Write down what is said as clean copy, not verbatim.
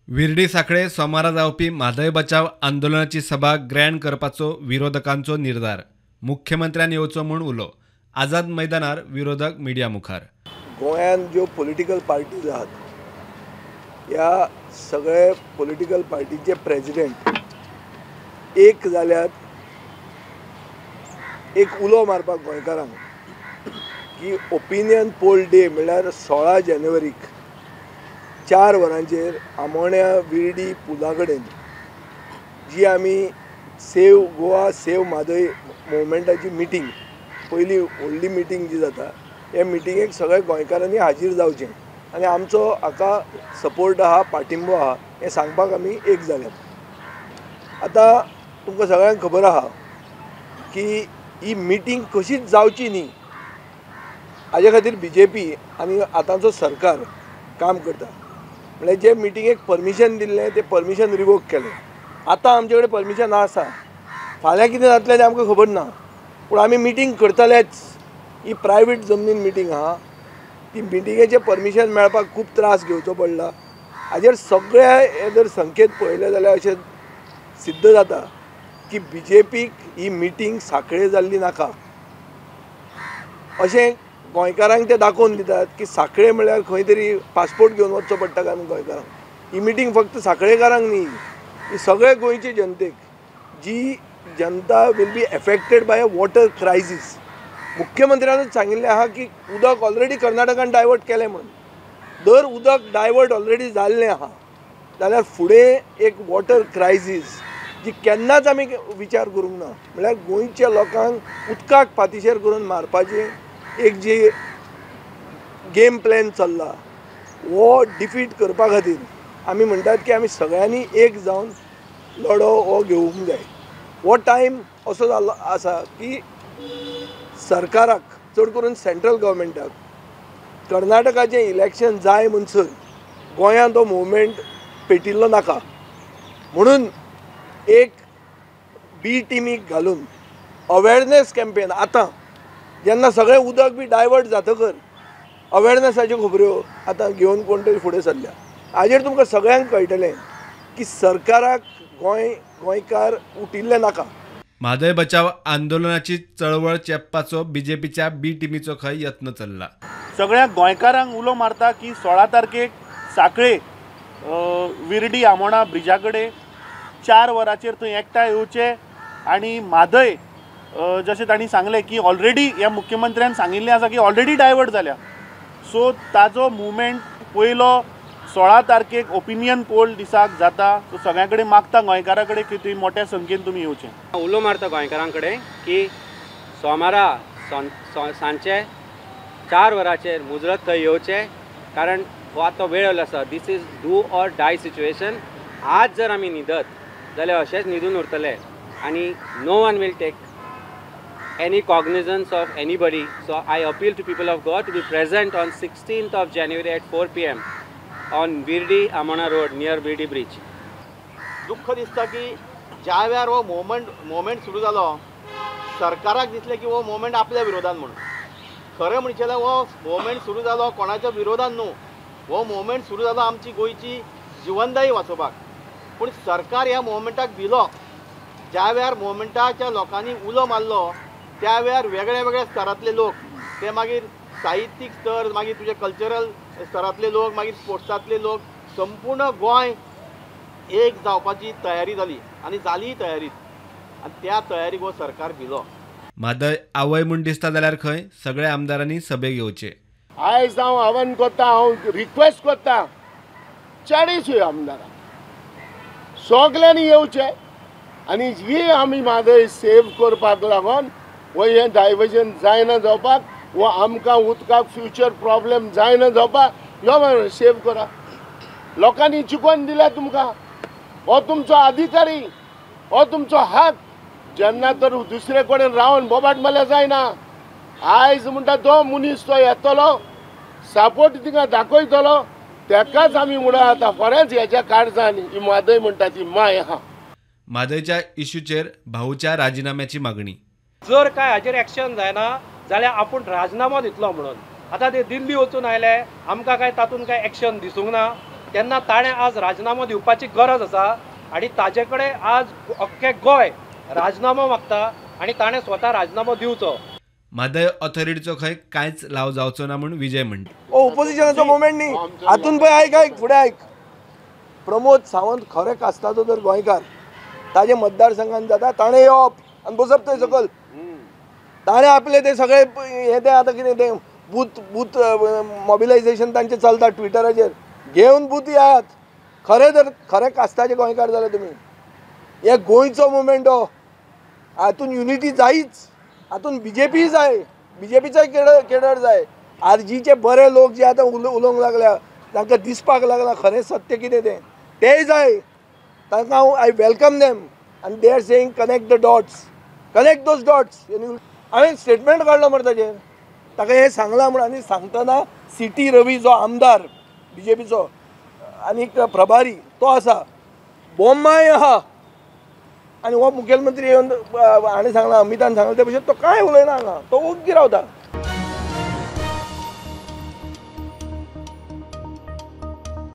विर्डी साखळे सोमारा जावपी म्हादय बचाव आंदोलनाची सभा ग्रँड करपाचो विरोधकांचो निर्धार. मुख्यमंत्र्यान येवचो म्हूण उलो. आझाद मैदानार विरोधक मिडिया मुखार. गोंयांत ज्यो पॉलिटिकल पार्टीज आहात ह्या सगळे पॉलिटिकल पार्टीचे प्रेजिडेंट एक जाल्यात एक उलो मारपाक गोंयकारांक की ओपिनियन पोल डे म्हणल्यार 16 जानेवारीक 4 वरांचेर आमोण्या विर्डी पुला कडेन जी आमी सेव गोवा सेव म्हादय मुवमेंटाची मिटींग, पयली व्हडली मिटींग जी जाता, हे मिटिंगेक सगळे गोंयकारांनी हाजीर जावचें आनी आमचो हाका सपोर्ट आहा, पाठिंबो आहा हें सांगपाक आमी एक जाल्यात. आतां तुमकां सगळ्यांक खबर आहा की ही मिटींग कशीच जावची न्ही हाजे खातीर बी जे पी आनी आतांचो सरकार काम करता. म्हणल्यार जे मिटिंगेक परमिशन दिल्लें तें परमिशन रिवोक केलें. आतां आमचे कडेन परमिशन आसा, फाल्यां कितें जातलें तें आमकां खबर ना, पूण आमी मिटींग करतलेच. ही प्रायवेट जमनीन मिटींग आहा, ती मिटिंगेचें परमिशन मेळपाक खूब त्रास घेवचो पडला. हाजेर सगळे हे जर संकेत पळयले जाल्यार अशें सिद्ध जाता की बी जे पीक ही मिटींग साखळे जाल्ली नाका अशें गोंयकारांक ते दाखोवन दितात की साखळे म्हणल्यार खंय तरी पासपोर्ट घेवन वचचो पडटा काय गोंयकारांक. ही मिटींग फक्त साखळेकारांक न्ही, ही सगळे गोंयचे जनतेक, जी जनता will be affected by a water crisis. मुख्यमंत्र्यानूच सांगिल्लें आहा की उदक ऑलरेडी कर्नाटकान डायवर्ट केलें म्हणून. जर उदक डायवर्ट ऑलरेडी जाल्लें आहा जाल्यार फुडें एक वॉटर क्रायसीस जी केन्नाच आमी विचार करूंक ना, म्हणल्यार गोंयच्या लोकांक उदकाक पातिशेर करून मारपाचें एक जी गेम प्लॅन चल्ला हो डिफीट करपा खातीर आमी म्हणटात की आमी सगळ्यांनी एक जावन लढो हो घेवंक जाय. हो टायम असो जाल्लो आसा की सरकाराक, चड करून सेंट्रल गव्हर्मेंटाक, कर्नाटकाचें इलेक्शन जाय म्हणसर गोंयांत तो मुवमेंट पेटिल्लो नाका म्हणून एक बी टिमीक घालून अवेरनेस कॅम्पेन, आतां जेन्ना सगळें उदक बी डायवर्ट जातकर अवेरनेसाच्यो खबऱ्यो आतां घेवन कोण तरी फुडें सरल्या. हाजेर तुमकां सगळ्यांक कळटलें की सरकाराक गोंयकार उटिल्लें नाका. म्हादय बचाव आंदोलनाची चळवळ चेपपाचो बीजेपीच्या बी टिमीचो खंय यत्न चल्ला. सगळ्या गोंयकारांक उलो मारता की 16 तारखेक साखळे विर्डी आमोणा ब्रिजा कडेन 4 वरांचेर थंय एकठांय येवचे आनी म्हादय जशें तांणी सांगलें की ऑलरेडी ह्या मुख्यमंत्र्यान सांगिल्लें आसा की ऑलरेडी डायवर्ट जाल्या, सो ताजो मुवमेंट पयलो 16 तारखेक ओपिनियन पोल दिसाक जाता. सो सगळ्यां कडेन मागता गोंयकारां कडेन की तुमी मोठ्या संख्येन तुमी येवचें. उलो मारता गोंयकारां कडेन की सोमारा सांजचे 4 वरांचेर मुजरत थंय येवचें, कारण हो आतां वेळ आयलो आसा. This is do or die situation. आज जर आमी न्हिदत जाल्यार अशेंच न्हिदून उरतले आनी no one will take any cognizance of anybody. So I appeal to people of Goa to be present on 16th of January at 4 PM on Virdi Amona Road near Virdi Bridge. दुःख दिसता की ज्या वेळार हो movement सुरू जालो सरकाराक दिसलें की हो मुवमेंट आपल्या विरोधान म्हणून. खरें म्हणचें जाल्यार हो मुवमेंट सुरू जालो कोणाच्या विरोधान न्हू, हो मुवमेंट सुरू जालो आमची गोंयची जिवनदायी वाचोवपाक. पूण सरकार ह्या मुवमेंटाक भिलो. ज्या वेळार मुवमेंटाच्या लोकांनी उलो मारलो त्या वेळार वेगळ्या वेगळ्या स्तरांतले लोक, ते मागीर साहित्यीक स्तर, मागीर तुजे कल्चरल स्तरांतले लोक, मागीर स्पोर्ट्सांतले लोक, संपूर्ण गोंय एक जावपाची तयारी जाली आनी जाली तयारी, आनी त्या तयारीक हो सरकार भिलो. म्हादय आवय म्हूण दिसता जाल्यार खंय सगळ्या आमदारांनी सभेक येवचे. आयज हांव आव्हान करता, हांव रिक्वेस्ट करता 40 आमदारांक सगल्यांनी येवचे आनी ही आमी म्हादय सेव करपाक लागून वो हें डायवर्जन जायना जावपाक, वो आमकां उदकाक फ्युचर प्रॉब्लेम जायना जावपाक यो सेव करा. लोकांनी चिकोवन दिल्या तुमकां, हो तुमचो अधिकारी, हो तुमचो हक. जेन्ना तर दुसरे कडेन रावन बोबाट मारल्यार जायना. आयज म्हणटा तो मनीस तो येतलो, सपोर्ट तिका दाखयतलो, तेकाच आमी म्हणून आतां खरेंच हेच्या काळजान ही म्हादय म्हणटा ती माय आहा. म्हादयच्या इश्यूचेर भाऊच्या राजिनाम्याची मागणी. जर काय हाजेर एक्शन जायना जाल्यार आपूण राजिनामो दितलो म्हणून. आतां ते दिल्ली वचून आयले, आमकां काय तातूंत काय एक्शन दिसूंक ना. तेन्ना ताणें आज राजिनामो दिवपाची गरज आसा आनी ताजे कडेन आज अख्खें गोंय राजिनामो मागता आनी ताणें स्वता राजिनामो दिवचो. म्हादय ऑथॉरिटीचो खंय कांयच लाव जावचो ना म्हूण विजय म्हणटा. हो ओपोजिशनाचो मुवमेंट न्ही. हातून पळय आयक आयक फुडें आयक. प्रमोद सावंत खरें कास्ताचो जर गोंयकार ताजे मतदारसंघान जाता ताणें येवप आनी बसप थंय सकयल. ताणें आपले ते सगळे हे ते आतां कितें तें बूथ बूथ मोबिलायजेशन तांचें चलता ट्विटराचेर घेवन बूथ येयात. खरें जर खरें कास्ताचे गोंयकार जाल्यार तुमी हे गोंयचो मुवमेंट हो. हातून युनिटी जायच. हातून बीजेपी जाय, बीजेपीचोय केडर जाय. आरजीचे बरे लोक जे आतां उलोवंक लागल्या तांकां दिसपाक लागला खरें सत्य कितें तें, तेय जाय. तांकां हांव I welcome them आनी they are saying connect the dots, connect those dots. हांवें स्टेटमेंट काडलो मरे ताजेर, ताका हें सांगलां म्हूण. आनी सांगतना सी टी रवी जो आमदार बीजेपीचो आनीक प्रभारी तो आसा, बोम्माय आहा आनी हो मुखेलमंत्री येवन हाणें सांगलां, अमितान सांगलां ते भशेन तो कांय उलयना हांगा, तो ओग्गी रावता.